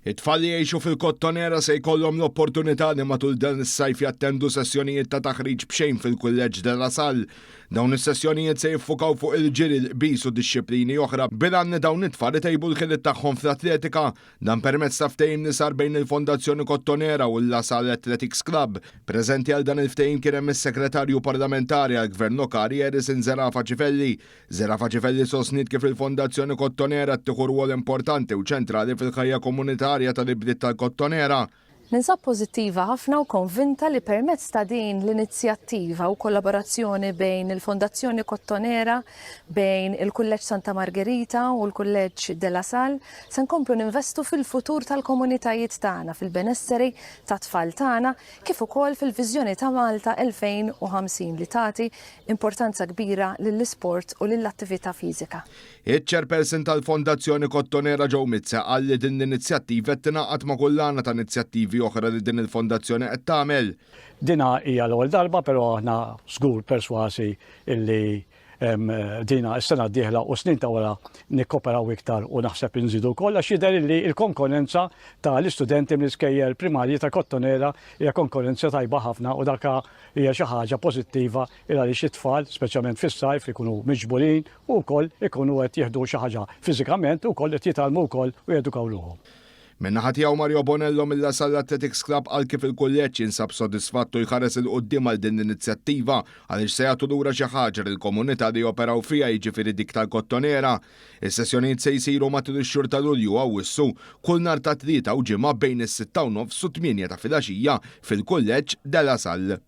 It-tfal li jgħixu fil-Kottonera se jkollhom l-opportunità li matul dan is-sajf jattendu sessjonijiet ta' taħriġ b'xejn fil-Kulleġġ De La Salle. Dawn is-sessjonijiet se jiffukaw fuq il-ġiri, l-qbiż u dixxiplini oħra bil-għan li dawn it-tfal itejbu l-ħiliet tagħhom fl-atletika. Dan permezz ta' ftehim li sar bejn il-Fondazzjoni Kottonera u l-La Salle Athletics Club. Preżenti għal dan il-ftehim kien hemm is-Segretarju Parlamentari għall-Gvern Lokali Harrison Zerafa Cifelli. Zerafa Cifelli sostniet kif il-Fondazzjoni Kottonera qed tieħu rwol importanti u ċentrali fil-ħajja komunitarja tal-ibliet tal-Kottonera. Ninsab pożittiva ħafna u konvinta li permezz ta' din l-inizjattiva u kollaborazzjoni bejn il-Fondazzjoni Kottonera, bejn il-Kulleġġ Santa Margherita u l-Kulleġġ De La Salle, se nkomplu ninvestu fil-futur tal-komunitajiet tagħna, fil-benesseri tat-tfal tagħna, kif ukoll fil-viżjoni ta' Malta 2050 li tagħti importanza kbira lill-isport u lill-attività fiżika. Iċ-Chairperson tal-Fondazzjoni Kottonera Joe Mizza qal li din l-inizjattiva qed tingħaqad ma' kullana ta' inizjattivi oħra li din il-fondazzjoni qed tagħmel. Dina hija l-ewwel darba però aħna żgur perswasi illi dina s-sena d-dieħla u snin ta' wara nikkoperaw iktar u naħseb inżidu wkoll għax jidher illi l-konkorrenza ta' l-istudenti mill-iskejjel primarji ta' Kottonera hija konkorrenza tajba ħafna u daka Hija xi ħaġa pożittiva il għaliex it-tfal, speċjalment fis-sajf, ikunu miġburin u wkoll ikunu qed jieħdu xi ħaġa fiżikament u wkoll qed jitgħallmu wkoll u jedukaw ruħhom. Min-naħa tiegħu Mario Bonello mill-La Salle Athletics Club qal kif il-kulleġġ jinsab sodisfatt u jħares 'il quddiem għal din l-inizjattiva għaliex se jagħtu lura xi ħaġa lill-komunità li joperaw fiha jiġifieri dik tal-Kottonera. Is-sessjonijiet se jsiru matul ix-xhur ta' Lulju u Awwissu, kull nhar ta' Tlieta u Ġimgħa bejn is-sitta u nofs u t-tmienja ta' filgħaxija fil-Kulleġġ De La Salle.